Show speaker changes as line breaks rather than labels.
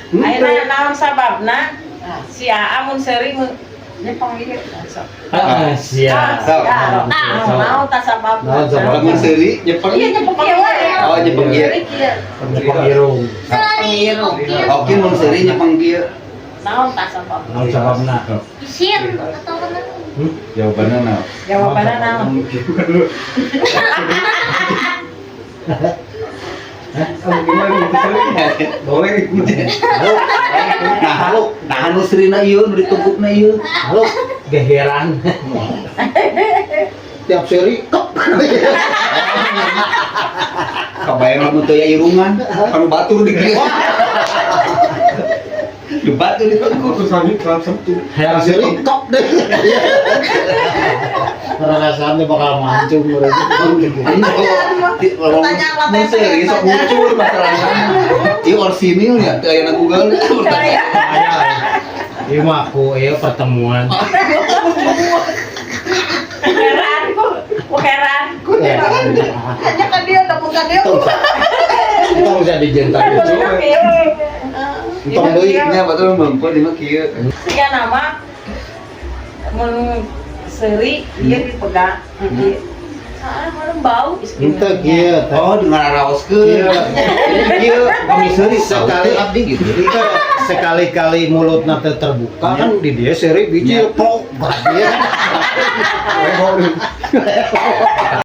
Ayeuna naon sababna? Si Aa mun seuri mun nyepeng ieu. Sok.
Ah, siap.
Sok.
Ah, naon tah sababna?
Naon sababna?
Lamun seuri nyepeng.
Iya, nyepeng kieu we.
Oh, nyepeng kieu.
Seuri kieu.
Nyepeng irung.
Seri, oke.
Oke, mun seuri nyepeng kieu.
Naon tah sababna?
Naon sababna?
Isin atau mana?
Jawabanna naon?
Jawabanna naon?
Boleh. Nah, nah nu seurina ieu nu ditungkupna ieu.
Halo,
Gegeran.
Tiap seri kep.
Kabayang lamun teu aya irungan, kan batur di kieu. Di batur ditungkup.
Tiap seri kep deh. Perasaannya bakal mancung berarti.
Mun seuri sok muncul masalahna. Ieu orsinil ya, teu aya na Google.
Aya. Ieu mah ku ieu pertemuan.
Heran ku, ku heran.
Hanya kan dia bukan dia.
Tong bisa dijentak itu. Tong deui.
Nya batur mampu di mah kieu.
Siga nama mun seuri ieu dipegang. Ieu. Ah, mana bau.
Henteu kieu teh.
Oh, ngararaoskeun.
Iya.
Kieu kami seuri
Sekali
abdi gitu.
Itu sekali-kali mulutna teh terbuka kan di dia seri biji
Iya.
plok berarti ya.